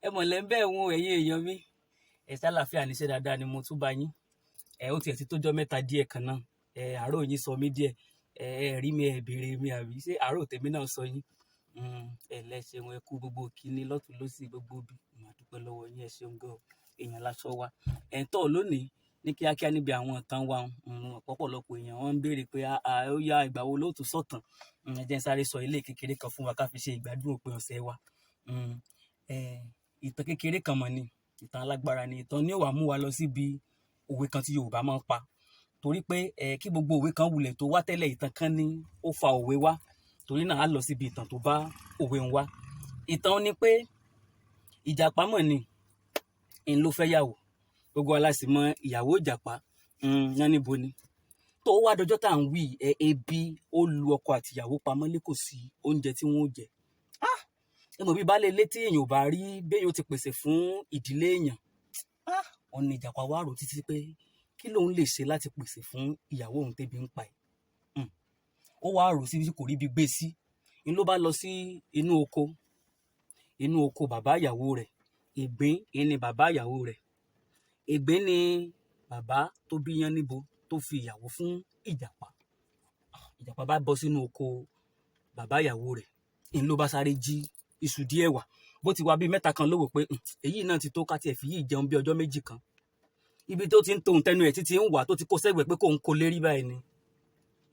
Ẹ mọ̀ lẹ́ ń bẹ́ẹ̀ wọn ẹ̀yin èèyàn mi. Ẹ ṣàlàáfíà ní ṣe dáadáa ni mo tún bá yín. Ẹ ó tiẹ̀ ti tójọ́ mẹ́ta díẹ̀ kan náà. Ẹ àárò yín sọ mí díẹ̀. Ẹ ẹ rí mi, ẹ béèrè mi àbí ṣé àárò tèmi náà sọ yín? Ẹ lẹ ṣeun, ẹ kú gbogbo kíní lọ́tùn lósì gbogbo bí. Mo máa dúpẹ́ lọ́wọ́ yín, ẹ ṣeun gan. Èèyàn láṣọ wa. Ẹ̀ ń tọ̀ lónìí ní kíákíá níbi àwọn ìtàn wa. Ọ̀pọ̀lọpọ̀ èèyàn wọ́n ń béèrè pé ó yá, ìgbà wo ló tún sọ̀tàn? Ẹ jẹ́ n sáré sọ ilé kékeré kan fún wa ká fi ṣe ìgbádùn òpin ọ̀sẹ̀ wa. Ìtàn kékeré kan mọ̀ ni, ìtàn alágbára ni. Ìtàn ni ó wá mú wa lọ síbi òwe kan tí Yorùbá máa ń pa. Torí pé kí gbogbo òwe kan wulẹ̀ tó wá tẹ́lẹ̀, ìtàn kan ni ó fa òwe wá. Torí náà a lọ síbi ìtàn tó bá òwe ń wá. Ìtàn ni pé Ìjàpá mọ̀ ni, ń ló fẹ́ yàwó. Gbogbo wa la sì mọ ìyàwó Ìjàpá, Yánníbo ni. Tó wá dọjọ́ tá à ń wí, ebi ó lu ọkọ àti ìyàwó pamọ́ lé, kò sí oúnjẹ tí wọ́n ó jẹ. Ah! Ẹ mọ̀ bí baálé ilé tí èèyàn ò bá rí bí èèyàn ó ti pèsè fún ìdílé èèyàn. Ah! Òun ni Ìjàpá wá rò títí pé kí lòun lè ṣe láti pèsè fún ìyàwó òun tébi ń pa ẹ̀. Ó wá rò sí kò rí ibi gbé sí. Ń ló bá lọ sí inú oko, inú oko bàbá ìyàwó rẹ̀. Ìgbín ni bàbá ìyàwó rẹ̀. Ìgbín ni bàbá tó bí Yánníbo tó fi ìyàwó fún Ìjàpá. Ìjàpá bá bọ́ sínú oko bàbá ìyàwó rẹ̀. Ń ló bá sáré jí iṣu díẹ̀ wá. Bó ti wá bí mẹ́ta kan ló wò pé èyí náà ti tó ká tí ẹ fi yìí jẹun bí ọjọ́ méjì kan. Ibi tó ti ń tohùn tẹnu ẹ̀ títí ń wà tó ti kó sẹ́gbẹ̀ẹ́ pé kó ń kó lérí báyìí ni.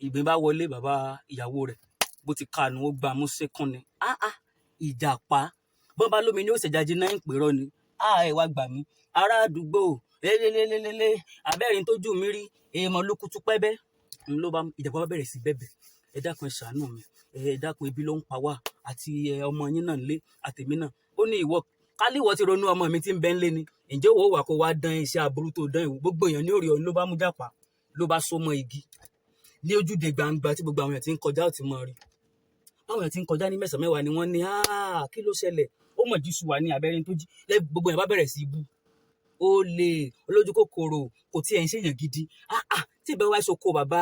Ìgbín bá wọlé bàbá ìyàwó rẹ̀. Bó ti kànú ó gbá mú sékún ni. Ah ah! Ìjàpá. Bọ́n bá lómi ní ó ṣẹ̀já jiná ń pèrọ́ ni. Ah, ẹ wá gbà mí. Ará àdúgbò, lélelélelé, abẹ́rin tó jù mí rí, èèmọ̀ ló kutu pẹ́bẹ́. Ń ló bá Ìjàpá bá bẹ̀rẹ̀ sí bẹ̀bẹ̀. Ẹ dákun, ẹ ṣàánú mi. Ẹ dákun, ebi ló ń pa wá àti ọmọ yín náà lé àtèmi náà. Ó ní ìwọ, ká ní ìwọ ti ronú ọmọ mi tí ń bẹ ń lé ni. Ǹjẹ́ òwò wà kó wá dán iṣẹ́ aburú tó dán ìwò. Gbogbo èèyàn ní ó rí ọ, ló bá mú Ìjàpá, ló bá so mọ́ igi. Ní ojúde gbangba tí gbogbo àwọn èèyàn tí ń kọjá ò tí mọ̀ rí. Báwọn èèyàn tí ń kọjá ní mẹ́sàn-án mẹ́wàá ni wọ́n ní, ah, kí ló ṣẹlẹ̀? Ó mọ̀ jí ṣu wà ní abẹ́rẹ́ tó jí. Lẹ́ gbogbo èèyàn bá bẹ̀rẹ̀ sí í bú. Ó lè, olójú kòkòrò, kò tí ẹ̀ ń ṣe èèyàn gidi. Ah ah! Tí ìbá wá soko bàbá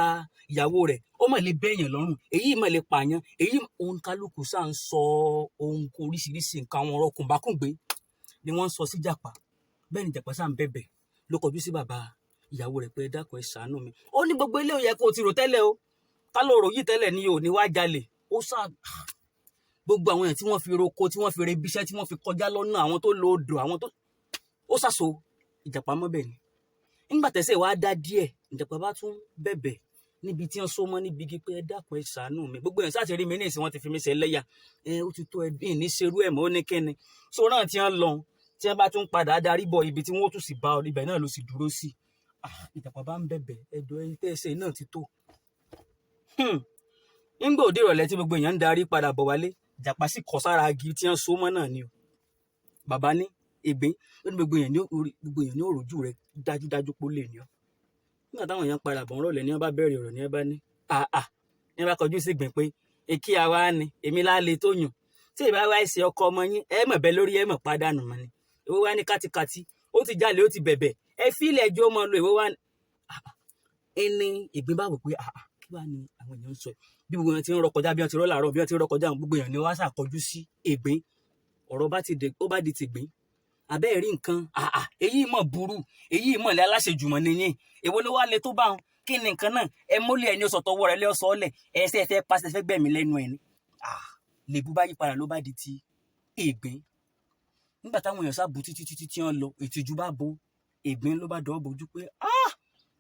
ìyàwó rẹ̀, ó mọ̀ lè bẹ́ èèyàn lọ́rùn. Èyí mọ̀ lè pààyàn. Èyí òun kálukú ṣá ń sọ ohun oríṣiríṣi nǹkan, àwọn ọ̀rọ̀ kùnbákùngbé ni wọ́n ń sọ sí Ìjàpá. Bẹ́ẹ̀ ni Ìjàpá ṣá ń bẹ̀bẹ̀ ló kọjú sí bàbá ìyàwó rẹ̀ pé ẹ dákun, ẹ ṣàánú mi. Ó ní gbogbo ilé ò yẹ kó o ti rò tẹ́lẹ̀ o. Ká ló rò yìí tẹ́lẹ̀ ni ò ní wá jalè. Ó ṣá gbogbo àwọn èèyàn tí wọ́n fi roko, tí wọ́n fi rebiṣẹ́, tí wọ́n fi kọjá lọ́nà, àwọn tó lo odò, àwọn tó ó ṣàṣọ Ìjàpá mọ́ bẹ́ẹ̀ ni. Nígbà tẹ́sẹ̀ wá dá díẹ̀, Ìjàpá bá tún bẹ̀bẹ̀ níbi tí wọ́n so mọ́ níbi igi pé ẹ dákun, ẹ ṣàánú mi. Gbogbo èèyàn ṣáà ti rí mi ní ìsìn, wọ́n ti fi mí ṣe ẹlẹ́yà. Ẹ ó ti tó, ẹ ní ṣerú ẹ̀ mọ́, ó ní kíni. So náà tí wọ́n lọ, tí wọ́n bá tún padà darí bọ̀ ibi tí wọ́n tún sì bá ọ, ibẹ̀ náà ló sì dúró sí. Ah! Ìjàpá bá ń bẹ̀bẹ̀, ẹ̀dọ̀ ẹni tẹ́ ẹ ṣe náà ti tó. Nígbà òde ìrọ̀lẹ́ tí gbogbo èèyàn ń darí padà bọ̀ wálé, Ìjàpá sì kọ sára igi tí wọ́n so mọ́ náà ni o. Bàbá ní ìgbín, ó ní gbogbo èèyàn ní orí, gbogbo èèyàn ní òròjú rẹ̀ dájúdájú pé ó lè ní ọ. Nígbà táwọn èèyàn padà bọ̀ ń rọ̀lẹ́ ní wọ́n bá bẹ̀rẹ̀ ọ̀rọ̀ ní wọ́n bá ní, ah ah! Ní wọ́n bá kọjú sí ìgbín pé èkí àwa ni, èmi lá le tó yùn. Tí ìbá wá ṣe ọkọ ọmọ yín, ẹ mọ̀ bẹ́ lórí, ẹ mọ̀ pàdánù mọ́ ni. Èwo wá ní kátikàti, ó ti jalè, ó ti bẹ̀bẹ̀. Ẹ fi ilẹ̀ ẹjọ́ mọ́ lọ, èwo wá ní. Ah ah! Ẹni ìgbín bá wò pé ah ah! Kí wá ni àwọn èèyàn ń sọ? Bí gbogbo èèyàn tí ń rọ kọjá, bí wọ́n ti rọ́ làárọ̀, bí wọ́n ti rọ kọjá, gbogbo èèyàn ni wọ́n á ṣàkọjú sí ìgbín. Ọ̀rọ̀ bá ti dé, ó bá di tìgbín. Abẹ́ rí nǹkan, ah ah! Èyí mọ̀ burú, èyí mọ̀ lé aláṣejùmọ̀ ni yín. Èwo ló wá le tó bá wọn? Kí ni nǹkan náà? Ẹ mólé ẹni ó sọ tọwọ́ rẹ̀ lé ọ̀sọ́ lẹ̀. Ẹ ṣe ẹ fẹ́ pàṣẹ fẹ́ gbẹ̀mí lẹ́nu ẹ̀ ni. Ah! Lèbú bá yípadà ló bá di ti ìgbín. Nígbà táwọn èèyàn sá bu títí títí tí wọ́n lọ, ìtìjú bá bo ìgbín ló bá dọ̀ọ́ bojú pé ah!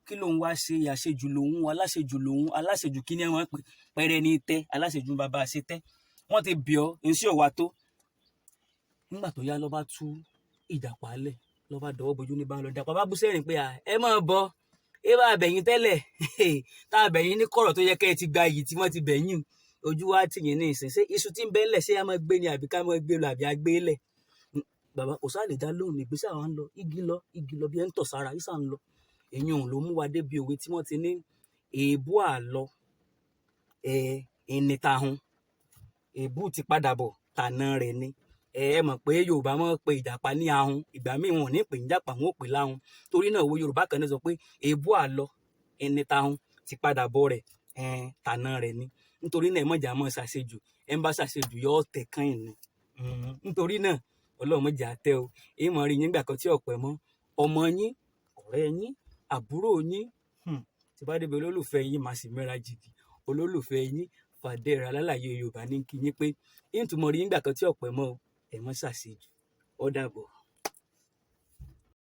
Kí ló ń wá ṣe? Àṣejù lòun, aláṣejù lòun, aláṣejù kí ni wọ́n ń pè? Pẹrẹ ní tẹ́, aláṣejù bàbá ṣe tẹ́. Wọ́n ti bì ọ́, ìṣe ò wá tó. Nígbà tó yá ló bá tú Ìjàpá lẹ̀, ló bá dọ̀ọ́ bojú ní bá ń lọ. Ìjàpá bá bú sẹ́rìn pé à, ẹ máa bọ̀, ẹ bá bẹ̀yìn tẹ́lẹ̀. Tá a bẹ̀yìn ní kọ̀rọ̀ tó yẹ kí ẹ ti gba iyì tí wọ́n ti bẹ̀yìn. Ojú wa tì yín ní ìsìn. Ṣé iṣu tí ń bẹ́ ńlẹ̀ ṣé a máa gbé ni àbí ká máa gbé lọ àbí a gbé lẹ̀? Bàbá kò sá lè dá lóhùn, ìgbésẹ̀ àwọn ń lọ, igi lọ, igi lọ bí ẹ ń tọ̀ sára, ìsà ń lọ. Èyí òun ló mú wa débi òwe tí wọ́n ti ní èébú àlọ, ẹni tahun. Èébú ti padà bọ̀, tànà rẹ̀ ni. Ẹ mọ̀ pé Yorùbá máa ń pe Ìjàpá ní ahun. Ìgbà míì wọn ò ní pè ní Ìjàpá, wọn ò pè láhun. Torí náà òwe Yorùbá kan ní sọ pé èébú àlọ, ẹni tahun ti padà bọ̀ rẹ̀, tànà rẹ̀ ni. Nítorí náà ẹ má jà mọ́ ṣàṣejù. Ẹ ń bá ṣàṣejù yóò tẹ̀ kán ni. Nítorí náà Ọlọ́run má jẹ́ á tẹ́ o. Èyí mọ̀ rí yín gbà kan tí ọ̀pẹ mọ́. Ọmọ yín, ọ̀rẹ́ yín, àbúrò yín, tí bá débi olólùfẹ́ yín, màá sì mẹ́ra jìgì. Olólùfẹ́ yín, Fàdéra Alálàyé Yorùbá ní kí yín pé ìtumọ̀ rí yín gbà kan tí ọ̀pẹ mọ́ o. Ẹ má ṣàṣejù. Ó dàbọ̀.